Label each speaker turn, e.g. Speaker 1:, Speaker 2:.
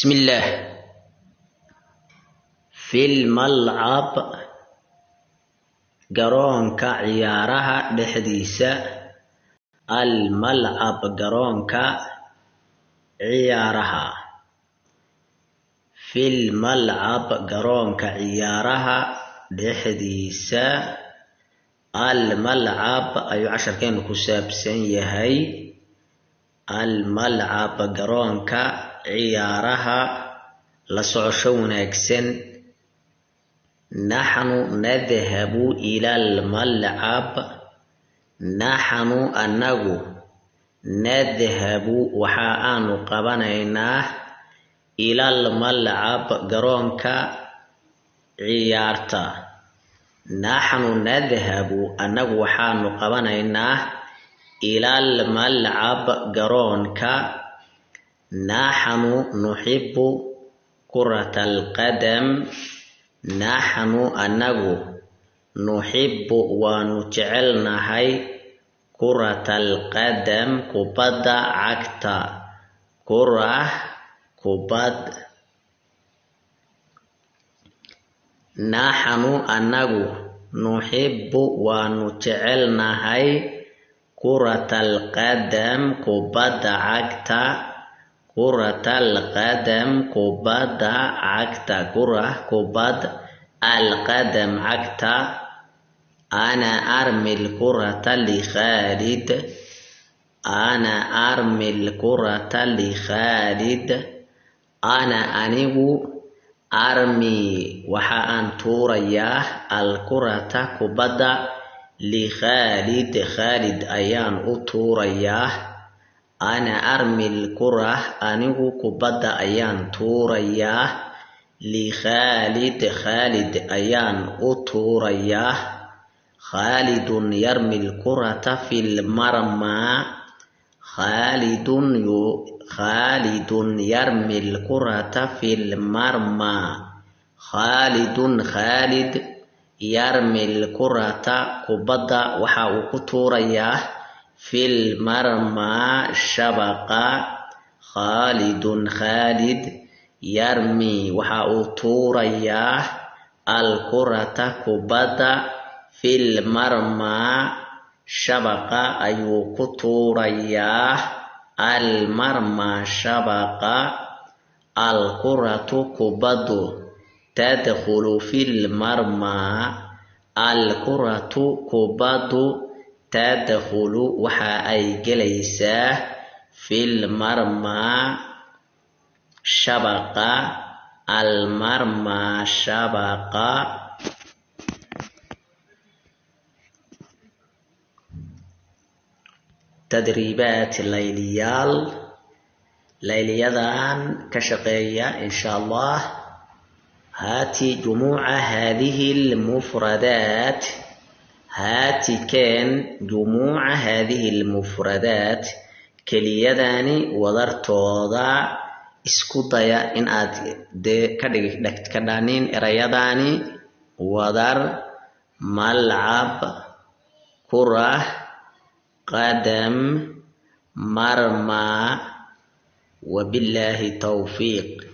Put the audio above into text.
Speaker 1: Bismillaah. Fil malcab, garoonka ciyaaraha dhexdiisa. Almalcab, garoonka ciyaaraha. Fil malcab, garoonka ciyaaraha dhexdiisa. Almalcab ayuu casharkeenu ku saabsan yahay. Almalcab, garoonka ciyaaraha. La socosho wanaagsan. Naxnu nadhabu ila almalcab. Naxnu anagu, nadhabu waxa aanu qabanaynaa, ila almalcab, garoonka ciyaarta. Naxnu nadhabu, anagu waxaanu qabanaynaa, ila almalcab, garoonka. Naxnu nuxibu kurata alqadam. Naxnu anagu, nuxibu waanu jecelnahay, kurata alqadam, kubadda cagta. Kurah, kubad. Naxnu anagu, nuxibu waanu jecelnahay, kurata alqadam, kubadda cagta. Kurata alqadam, kubadda cagta. Kurah, kubad, alqadam, cagta. Ana armi lkurata likhaalid. Ana armi lkurata likhaalid. Ana anigu, armi waxa aan tuurayaa, alkurata, kubadda, likhaalid, Khaalid ayaan u tuurayaa. Ana armi lkurah, anigu kubadda ayaan tuurayaa, likhaalid, Khaalid ayaan u tuurayaa. Khaalidun yarmi lkurata fi lmarmaa. Khaalidun yarmi lkurata fi lmarmaa. Khaalidun, Khaalid, yarmi lkurata, kubadda waxa uu ku tuurayaa, fil marmaa, shabaqa. Khaalidun, Khaalid, yarmi waxa uu tuurayaa, alkurata, kubadda, fil marmaa, shabaqa ayuu ku tuurayaa. Almarmaa, shabaqa. Alkuratu, kubaddu, tadkhulu fil marmaa. Alkuratu, kubaddu, tadkhulu waxa ay gelaysaa, fil marmaa, shabaqa. Almarmaa, shabaqa. Tadriibaat, layliyaal. Layliyadan ka shaqeeya insha Allah. Haati jumuuca haadihi lmufradaat. Haati, keen, jumuuca haadihi lmufradaat, keliyadani wadartooda. Isku daya in aad dee ka dhigi ka dhanin erayadani wadar. Malcab, kurah, qadam, marmaa. Wabillaahi towfiiq.